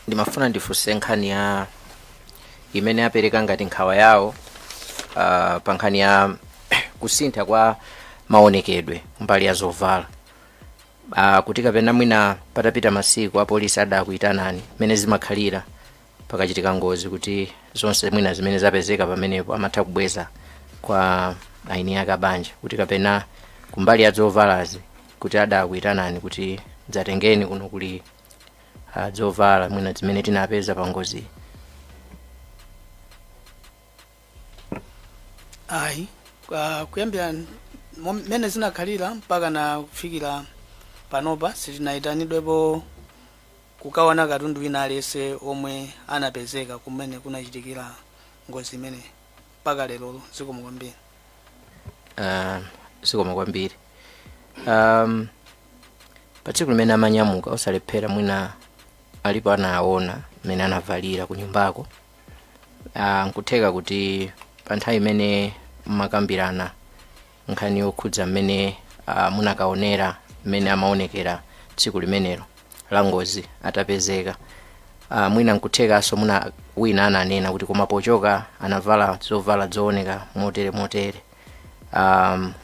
Ndimafuna ndifunse nkhani ya imene apereka ngati nkhawa yawo pa nkhani ya kusintha kwa maonekedwe mbali ya zovala, kuti kapena mwina patapita masiku apolisi adakuyitanani, mmene zimakhalira pakachitika ngozi, kuti zonse mwina zimene zapezeka pamenepo amatha kubweza kwa aini ake abanja, kuti kapena kumbali ya zovalazi kuti adakuyitanani kuti dzatengeni kuno kuli zovala mwina zimene tinapeza pa ngozi. Ayi, kuyambira mmene zinakhalira mpaka na kufikira panopa, sitinayitanidwepo kukaona katundu wina aliyense omwe anapezeka kumene kunachitikira ngozi imene mpaka lero. Zikomo kwambiri. Zikomo kwambiri. Pa tsiku limene amanyamuka, osalephera mwina alipo anaona mmene anavalira ku nyumbako. Nkutheka kuti pa nthawi imene mmakambirana nkhani yokhudza mmene munakaonera mmene amaonekera tsiku limenelo la ngozi atapezeka, mwina nkuthekanso muna wina ananena kuti koma pochoka anavala zovala zooneka motere motere.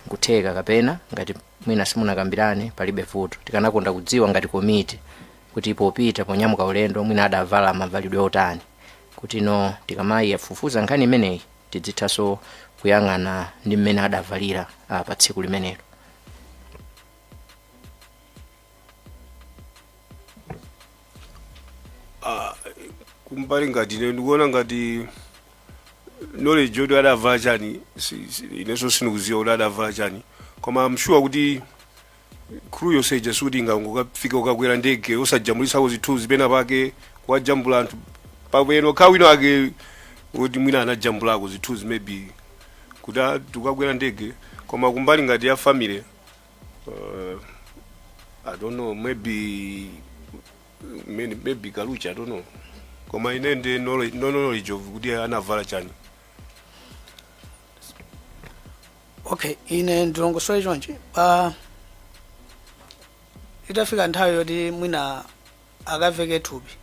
Nkutheka kapena ngati mwina simunakambirane, palibe vuto. Tikanakonda kudziwa ngati komiti kuti popita, ponyamuka ulendo, mwina adavala mavalidwe otani, kuti no tikamayifufuza nkhani imeneyi tidzithanso kuyang'ana ndi mmene adavalira pa tsiku limenelo. Kumbali ngati ine ndikuona ngati knowledge yoti adavala chani, inenso sindikudziwa kuti adavala chani, koma I'm sure kuti crew yonse ija sikuti ingangokafika ukakwera ndege osajambulisako zithunzi pena pake, kuwajambula anthu pabwino kha wina ake kuti mwina anajambulako zithunzi maybe kuti tikakwera ndege. Koma kumbali ngati ya family, I don't know, maybe Kalucha, I don't know, koma ine ndi knowledge, no knowledge of kuti anavala chani. Okay, ine ndilongosole chonchi: pa itafika nthawi yoti mwina akaveke thupi,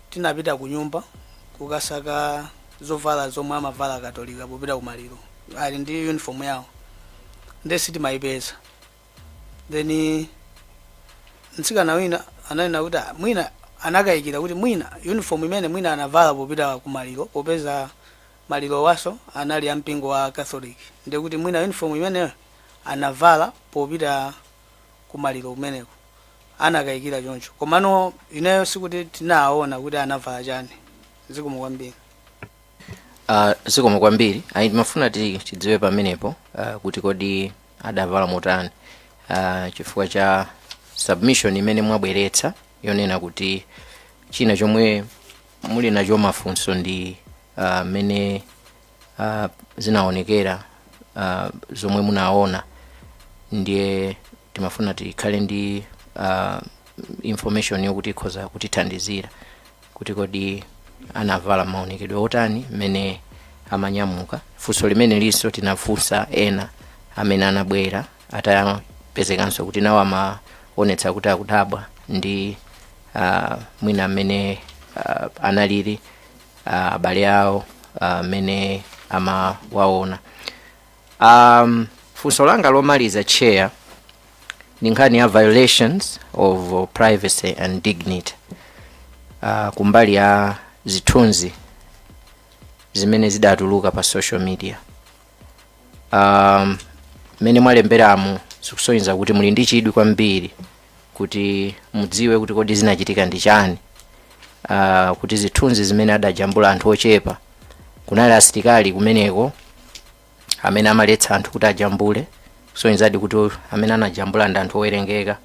tinapita ku nyumba kukasaka zovala zomwe amavala Katolika popita kumaliro, ali ndi uniform yawo, nde sitimayipeza. Then mtsikana wina ananena kuti, "Ah, mwina anakayikira kuti mwina uniform imene mwina anavala popita kumaliro, popeza maliro waso anali ampingo wa Catholic, ndikuti mwina uniform imeneyo anavala popita kumaliro kumeneko." Anakayikira choncho, komano ineyo sikuti tinaona kuti anavala chani. Zikomo kwambiri. Zikomo kwambiri. Ayi, timafuna tidziwe pamenepo kuti kodi adavala motani, chifukwa cha submission imene mwabweretsa yonena kuti china chomwe muli nacho mafunso ndi mmene zinaonekera, zomwe munaona. Ndiye timafuna tikhale ndi information yokuti ikhoza kutithandizira kuti kodi anavala maonekedwe otani mmene amanyamuka. Funso limene linso tinafunsa ena amene anabwera atapezekanso kuti nawo amaonetsa kuti akudabwa ndi mwina amene analili abale awo amene amawaona. Funso langa lomaliza, Chair, ndi nkhani ya violations of privacy and dignity kumbali ya zithunzi zimene zidatuluka pa social media. Mmene mwalemberamo zikusonyeza kuti muli ndi chidwi kwambiri kuti mudziwe kuti kodi zinachitika ndi chani kuti zithunzi zimene adajambula anthu ochepa, kunali asilikali kumeneko amene amaletsa anthu kuti ajambule. Kusonyezadi kuti amene anajambula ndi anthu owerengeka.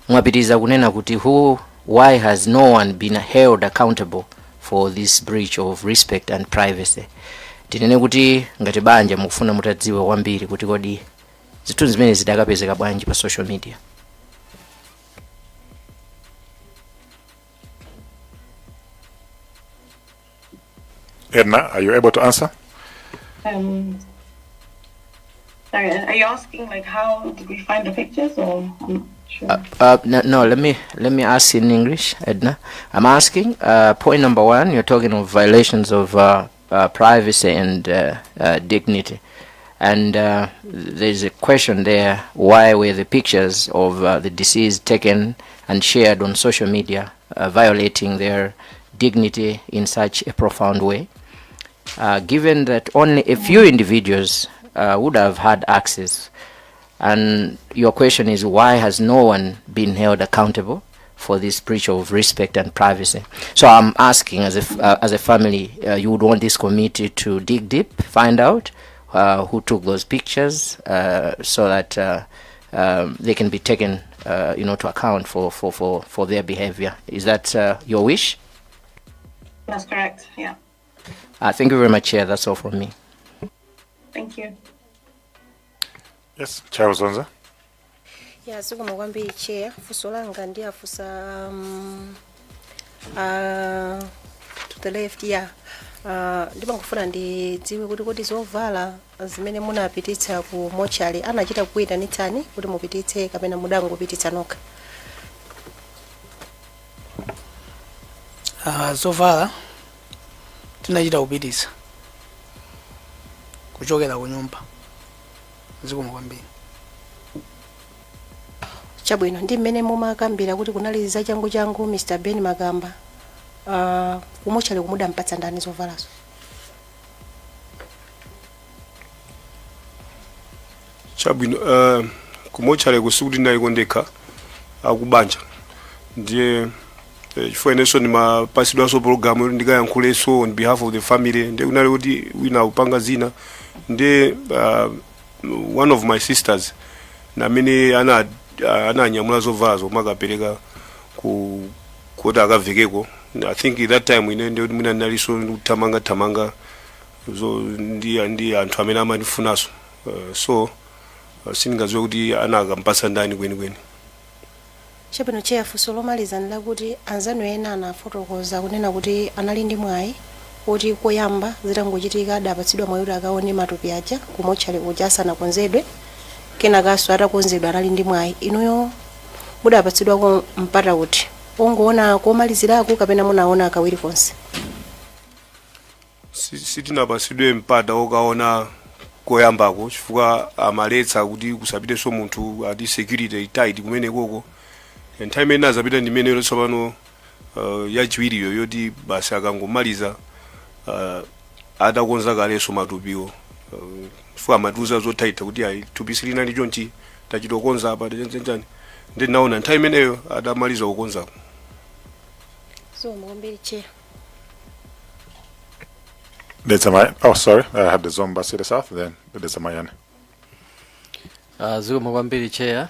Mwapitiriza kunena kuti why has no one been held accountable for this breach of respect and privacy? Tinene kuti ngati banja mukufuna mutadziwa kwambiri kuti kodi zithunzi zimene zidakapezeka bwanji pa social media? Edna, are you able to answer? Sorry, are you asking like how did we find the pictures, or I'm not sure? No, let me ask in English, Edna. I'm asking point number one. You're talking of violations of privacy and dignity, and there's a question there: why were the pictures of the deceased taken and shared on social media, violating their dignity in such a profound way? Given that only a few individuals would have had access, and your question is, why has no one been held accountable for this breach of respect and privacy? So I'm asking, as a family, you would want this committee to dig deep, find out who took those pictures, so that they can be taken, to account for their behavior. Is that your wish? That's correct. Yeah. Thank you very much, Chair. That's all from me. Thank you. Yes, Charles Zonza. Ya, zikomo kwambiri, Chair. Funso langa ndi afunsa to the left, yeah. Ndimangofuna ndidziwe kuti kodi zovala zimene munapititsa ku mochari anachita kuyitanitsani kuti mupititse kapena mudangopititsa nokha? Zovala tinachita kupititsa kuchokera ku nyumba. Zikomo kwambiri. Chabwino. Ndi mmene mumakambira kuti kunali zachangu changu, Mr Ben Magamba, kumochari kumudampatsa ndani zovalazo? Chabwino, kumochari sikuti ndinaliko ndekha, akubanja ndiye chifukwa inenso ndimapasidwanso program yoti ndikayankhulenso on behalf of the family, ndiye kunali kuti wina akupanga zina, ndiye one of my sisters namene ananyamula zovala zomwe akapereka ku kuti akavekeko. I think that time ine ndiye kuti mwina ndinalinso ndikuthamanga thamanga zo ndi anthu amene amandifunanso, so sindingadziwe kuti anakampatsa ndani kwenikweni. Chabwino, Chair. Funso lomaliza ndi lakuti anzanu ena anafotokoza kunena kuti anali ndi mwayi kuti koyamba zitangochitika adapatsidwa mwayi kuti akaone matupi aja kumotchale kuja asanakonzedwe, kenakanso atakonzedwa anali ndi mwayi. Inuyo mudapatsidwako mpata kuti ongoona komalizirako kapena munaona kawiri konse? Sitinapatsidwe mpata wokaona koyambako chifukwa amaletsa kuti kusapitenso munthu, ati security tight kumene koko. Nthawi imene azapita ndi imeneyo tsopano yachiwiriyo yoti basi akangomaliza atakonza kalenso matupiwo, chifukwa amatiuza zotaita kuti ayi, thupi silinali chonchi, tachitokonza apa, chanchani. Ndi naona nthawi imeneyo atamaliza kukonzako. Zikomo kwambiri, Chair. Dedza Mayani. Oh, sorry. I had the Zomba City South, then Dedza Mayani. Zikomo kwambiri, Chair.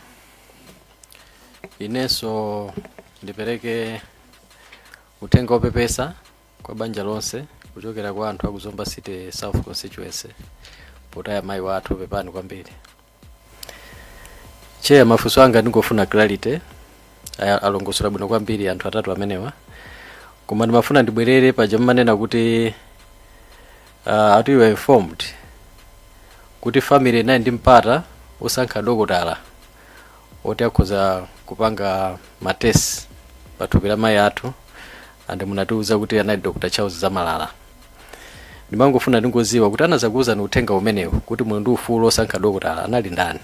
Inenso ndipereke uthenga wopepesa kwa banja lonse kuchokera kwa anthu aku Zomba City South constituency potaya mayi wathu. Pepani kwambiri, Chair. Mafunso anga ndingofuna clarity. Alongosola bwino kwambiri anthu atatu amenewa, koma ndimafuna ndibwerere paja mmanena kuti ati you were informed kuti family inali ndi mpata osankha dokotala oti akhoza kupanga ma test pathupi la mayi athu, and munatiuza kuti anali Dr Charles Zamalala. Ndimangofuna ndingoziwa kuti anazakuwuzani uthenga umenewu kuti muli ndi ufulu osankha dokotala anali ndani?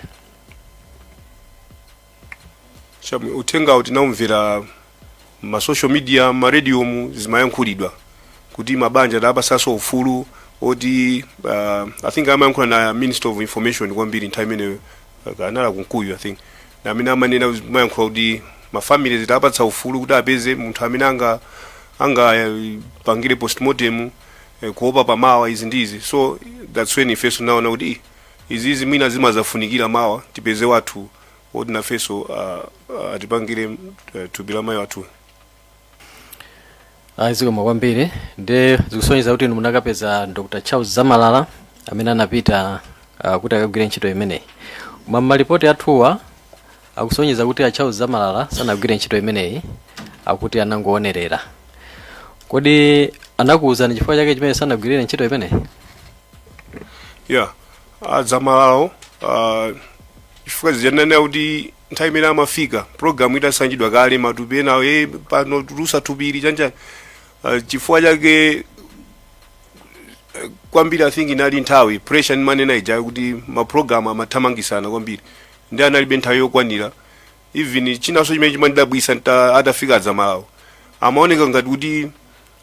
Chabwino, uthengawu tinawumvera ma social media, ma radio mu zimayankhulidwa kuti mabanja adapasanso ufulu oti I think amayankhula na Minister of Information kwambiri nthawi imeneyo, anali Kunkuyu, I think, na amene amanena, mayankhula kuti ma families tapatsa ufulu kuti apeze munthu amene anga pangire postmortem, kuopa pamawa izi ndi izi. So that's when ifenso naona kuti Izizi mwina zimazafunikira mawa tipeze wathu woti nafenso atipangire thupi la mayi wathu. Ayi, zikomo kwambiri. Ndi zikusonyeza kuti inu munakapeza Dr Charles Zamalala amene anapita kuti akagwire ntchito imeneyi, koma malipoti athuwa akusonyeza kuti a Charles Zamalala sanagwire ntchito imeneyi, akuti anangoonerera. Kodi anakuwuzani chifukwa chake chimene sanagwirire ntchito imeneyi? Yeah, aZamalalawo, chifukwa zijanena kuti nthawi imene amafika program itasanjidwa kale, matupi enawo pano tulusa thupili chanchani. Chifukwa chake kwambiri I think inali nthawi, pressure ndimanena ija kuti ma program amathamangisana kwambiri, ndi analibe nthawi yokwanira. Even chinanso chimene chimandidabwisa, atafika aZamalalawo amaoneka ngati kuti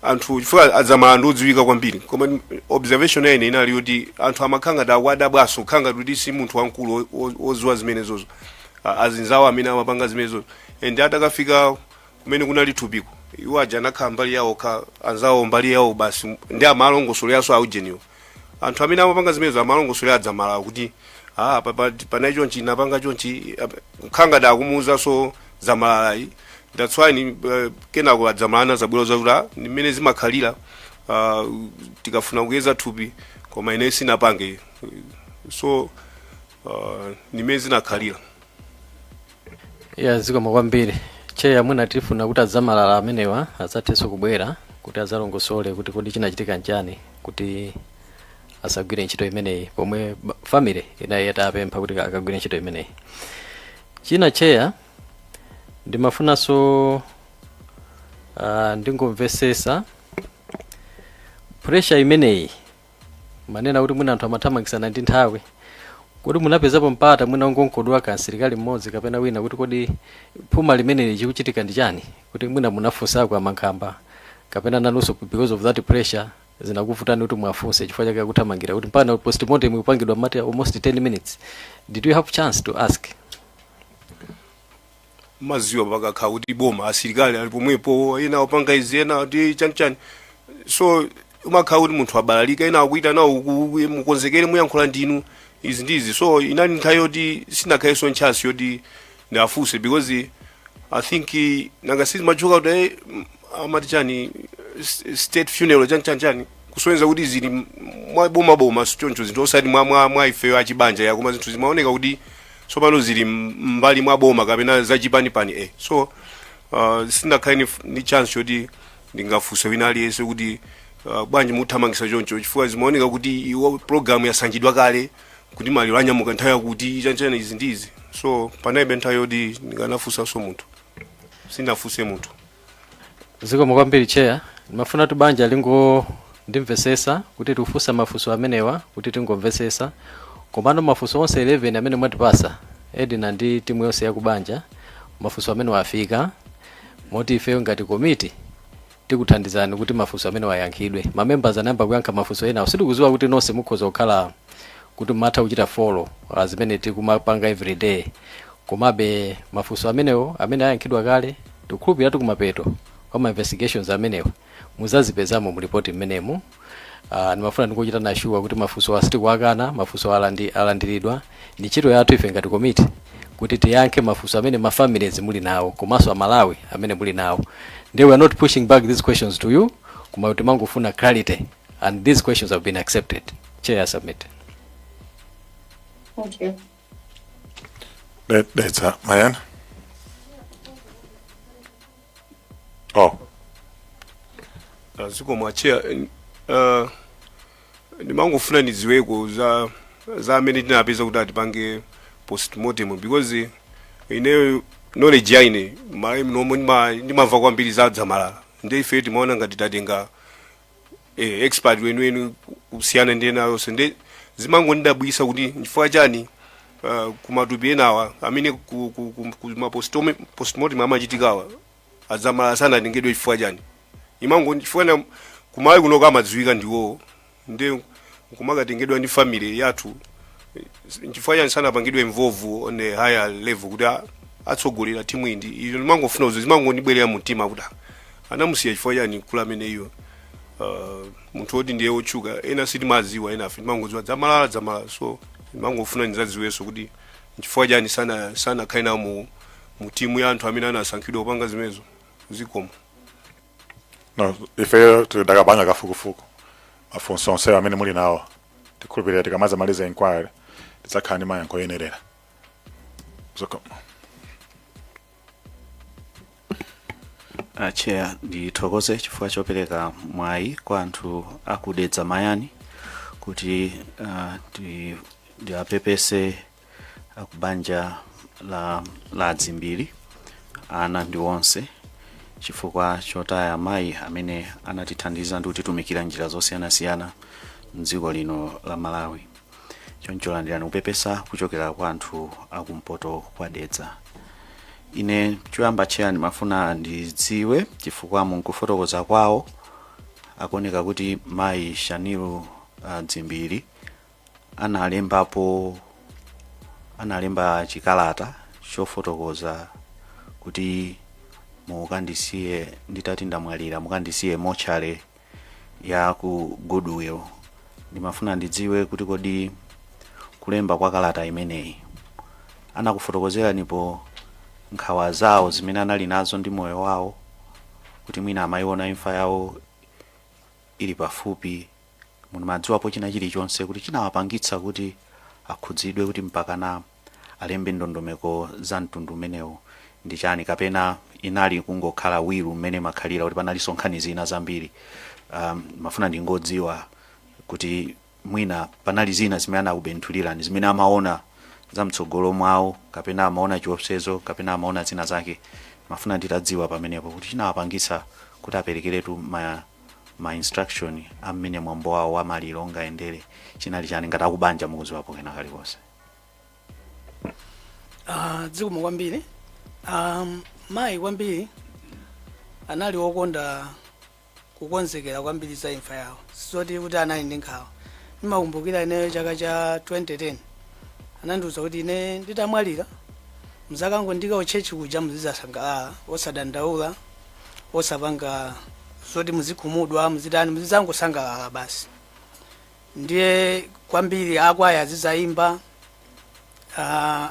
anthu, chifukwa aZamalala ndi odziwika kwambiri, koma observation ya ine inali yoti anthu amakhala ngati akwadabwaso, kukhala ngati kuti si munthu wamkulu wodziwa zimenezozo, azinzawo amene amapanga zimenezozo. And atakafika kumene kunali thupiko, iwo aja anakhala mbali yawo kha, anzawo mbali yawo basi, ndi amalongosoleranso aujeniwo, anthu amene amapanga zimenezo amalongosolera aZamalala kuti ah, panali chonchi, napanga chonchi, kukhala ngati akumuwuzanso Zamalalayi. That's why ni kenako aZamalala zabwera zakuti ah, ni mmene zimakhalira tikafuna kuyeza thupi, koma ine sinapange. So ni mmene zinakhalira. Ya, zikomo kwambiri, Chair. Mwina tifuna kuti aZamalala amenewa adzathenso kubwera kuti adzalongosole kuti kodi chinachitika nchani kuti asagwire ntchito imeneyi, pomwe family inayi atapempha kuti akagwire ntchito imeneyi. China, Chair, ndimafunanso ndingomvesesa pressure imeneyi manena kuti mwina anthu amathamangisana ndi nthawi. Kodi munapezapo mpata mwina ungonkodwa ka msilikali mmodzi kapena wina kuti kodi phuma limeneli chikuchitika ndi chani, kuti mwina munafunsako amankhamba, kapena nanunso because of that pressure zinakuvutani kuti mwafunse chifukwa chake akuthamangira kuti mpaka postmortem ikupangidwa mati almost 10 minutes? Did you have chance to ask? Maziwa pakakhala kuti boma, asilikali ali pomwepo, ena opanga izi, ena ndi chanichani, so umakhala kuti munthu abalalika, ena akuita nawo mukonzekere, muyankhula ndinu izi ndi izi. So inali nthawi yoti sinakhalenso chance yoti ndiafunse, because I think nanga sizimachoka kuti amati chani, state funeral, chani chani chani, kusonyeza kuti zili mwa boma boma choncho zinthu, osati mwa ifeyo achibanja ya, koma zinthu zimaoneka kuti tsopano zili mbali mwa boma kapena zachipanipani. So sinakhale ni chance yoti ndingafunse wina aliyense kuti bwanji muthamangisa choncho, chifukwa zimaoneka kuti iwo program yasanjidwa kale kuti maliro anyamuka nthawi yakuti, chanchani, izi ndi izi. So panalibe nthawi yoti ndinganafunsanso munthu, sinafunse munthu. Zikomo kwambiri, Chair. Ndimafuna kuti banja lingo ndimvesesa kuti tikufunsa mafunso amenewa kuti tingomvesesa, komano mafunso onse 11 amene mwatipasa, Edina ndi timu yonse yakubanja, mafunso amene wafika moti ifeyo ngati komiti tikuthandizani kuti mafunso amene wayankhidwe. Ma members anayamba kuyankha mafunso enawo. Sitikudziwa kuti nonse mukhoza kukhala kuti mumatha kuchita follow zimene tikumapanga every day, komabe mafunso amenewo amene ayankhidwa kale, tikukhulupirira kumapeto kwa ma investigations amenewo muzazipezamo mu ripoti mmenemu. Ndimafuna ndingochita na sure kuti mafunso asitikuakana, mafunso alandiridwa. Ndi ntchito yathu ife ngati komiti kuti tiyankhe mafunso amene ma families muli nawo komanso Amalawi amene muli nawo. Ndiye we are not pushing back these questions to you, koma timangofuna clarity, and these questions have been accepted. Chair, submit. Thank you. Dedza Mayani. Oh. Zikomo, Chair. Ndimangofuna ndidziweko za amene tinapeza kuti atipange postmortem, because ineyo knowledge ya ine Malawi mnomo ndimamva kwambiri za Dzamalala, ndi ife timaona ngati tatenga expert weniweni kusiyana ndi ena yonse. Ndi zimangondidabwisa kuti nchifukwa chani kumatupi enawa amene ku ma postmortem amachitikawa aDzamalala sanatengedwe, chifukwa chani? Imango chifukwa kuMalawi kunoko amadziwika ndiwowo, ndi kumakatengedwa ndi family yathu, nchifukwa chani sanapangidwe involve on a higher level kuti atsogolera timu iyi? Ndi iyo ndimangofuna uzo, zimangondibwerera mumtima kuti anamusiya chifukwa chani kula amene iyo munthu woti ndiye wotchuka, ena sitimaziwa, ena afe timangodziwa Dzamalala, Dzamalala. So Mangofuna ndizadziwenso kuti nchifukwa chani sana khale nawo mu timu ya anthu amene anasankhidwa kupanga zimenezo. Zikomo. No, ife tidakapanga kafukufuku. Mafunso onsewo amene muli nawo, tikhulupirira tikamazamaliza inquiry tidzakhala ndi mayankho oyenerera. Zikomo. Chair, ndithokoze chifukwa chopereka mwayi kwa anthu akudedza Mayani kuti ndiapepese akubanja la Dzimbiri, ana ndi onse, chifukwa chotaya amayi amene anatithandiza ndi kutitumikira njira zosiyanasiyana mdziko lino la Malawi. Choncho landirani kupepesa kuchokera kwa anthu akumpoto kwa Dedza. Ine choyamba, Chair, ndimafuna ndidziwe chifukwa munkufotokoza kwawo akuoneka kuti mayi Shanil Dzimbiri analembapo, analemba chikalata chofotokoza kuti mukandisiye nditati ndamwalira, mukandisiye mortuary ya ku Goodwill. Ndimafuna ndidziwe kuti kodi kulemba kwa kalata imeneyi anakufotokozeranipo nkhawa zawo zimene anali nazo ndi moyo wawo, kuti mwina amayiona imfa yawo ili pafupi? Mumadziwapo china chilichonse kuti chinawapangitsa kuti akhudzidwe kuti mpakana alembe ndondomeko za mtundu umenewu ndi chani, kapena inali kungokhala will mmene makhalira kuti panalinso nkhani zina zambiri? Mafuna ndingodziwa kuti mwina panali zina zimene anakubenthulirani, zimene amaona za mtsogolo mwawo, kapena amaona chiopsezo, kapena amaona zina zake. Mafuna nditadziwa pamenepo kuti chinawapangitsa kuti aperekeretu ma instruction amene mwambo wawo wa maliro ungayendere chinali chani, ngati akubanja mukudziwapo kena kalikonse. Zikomo kwambiri. Mayi kwambiri anali wokonda kukonzekera kwambiri za imfa yawo, sizoti kuti anali ndi nkhawa. Ndimakumbukira ineyo chaka cha 2010 anandiwuza kuti ine nditamwalira mzakango ku church kuja, muzizasangalala, osadandaula, osapanga zoti muzikhumudwa, muzitani, muzizangosangalala basi. Ndiye kwambiri akwaya azizayimba,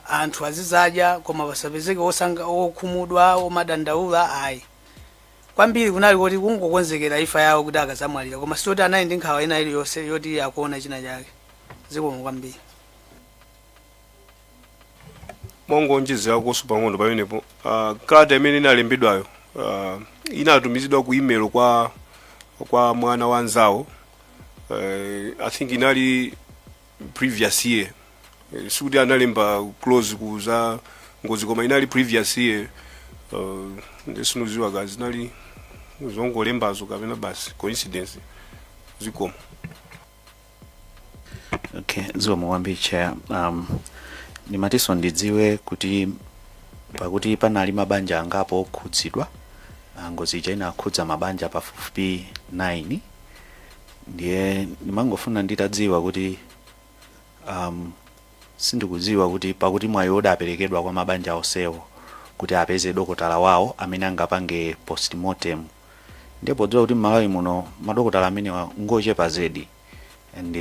anthu azizadya, koma pasapezeke osanga okhumudwa, omadandaula, ayi. Kwambiri kunali kuti kungokonzekera imfa yawo kuti akazamwalira, koma sitoti anali ndi nkhawa ina iliyonse yoti akuona china chake. Zikomo kwambiri. Mongonjezerakonso pang'ono pamenepo, kalata imene inalembedwayo inatumizidwa ku email kwa mwana wa nzawo. I think inali previous year. Sikuti analemba close ku za ngozi, koma inali previous year. Ndisinuziwa kazi zinali zongolembazo kapena basi coincidence. Zikomo. Okay, zikomo kwambiri, Chair. Ndimatinso ndidziwe kuti pakuti panali mabanja angapo okhudzidwa, ngozi ija inakhudza mabanja pafupifupi 9. Ndiye ndimangofuna nditadziwa kuti sindikudziwa kuti pakuti mwayi udaperekedwa kwa mabanja onsewo kuti apeze dokotala wawo amene angapange postmortem, ndipo podziwa kuti m'Malawi muno madokotala amenewa ngochepa zedi and